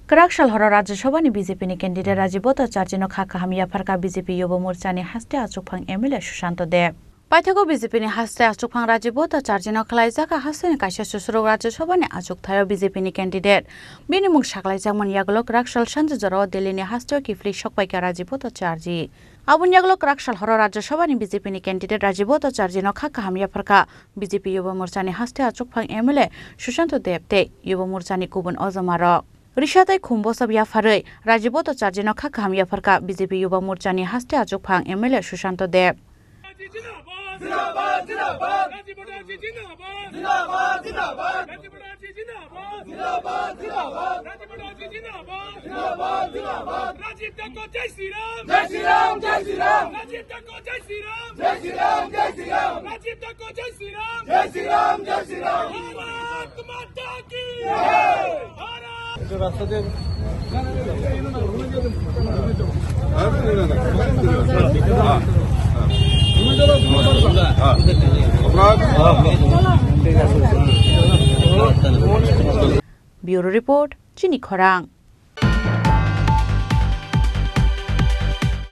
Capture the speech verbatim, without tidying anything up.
Kwrak sal horo Rajya Sabha ni B J P ni candidate Rajiv Bhattacharjee no kha kaham yapharkha B J P Yuba Morcha ni haste achukphang M L A Sushanta Deb. Paithago B J P ni haste achukphang Rajiv Bhattacharjee no khwlaijak. A haste ni kaisa susurok Rajya Sabha ni achukthaio B J P ni candidate. Bini mung saklaijakmani yagulo kwrak sal sanjwk jorao Delhi ni hasteo kiphilwi sokpaikha Rajiv Bhattacharjee. Aboni yagulo kwrak sal horo Rajya Sabha ni B J P ni candidate Rajiv Bhattacharjee no kha kaham yapharkha B J P Yuba Morcha ni haste achukphang M L A Sushanta Deb tei Yuba Morcha ni kubun ojomarok. Risa tei khum bosop yapharwi Rajiv Bhattacharjee no kha kaham yapharkha B J P Yuba Morcha ni haste achukphang M L A Sushanta Deb. Rajiv Thakur, Jai Shri Ram! Jai Shri Ram, Jai Shri Ram! Rajiv Thakur, Jai Shri Ram! Jai Shri Ram, Jai Shri Ram! Rajiv Thakur, Jai Shri Ram! Jai Shri Ram, Jai Shri Ram! Bharat Mata ki Jai! Bharat! Bureau Report, Chini Khorang.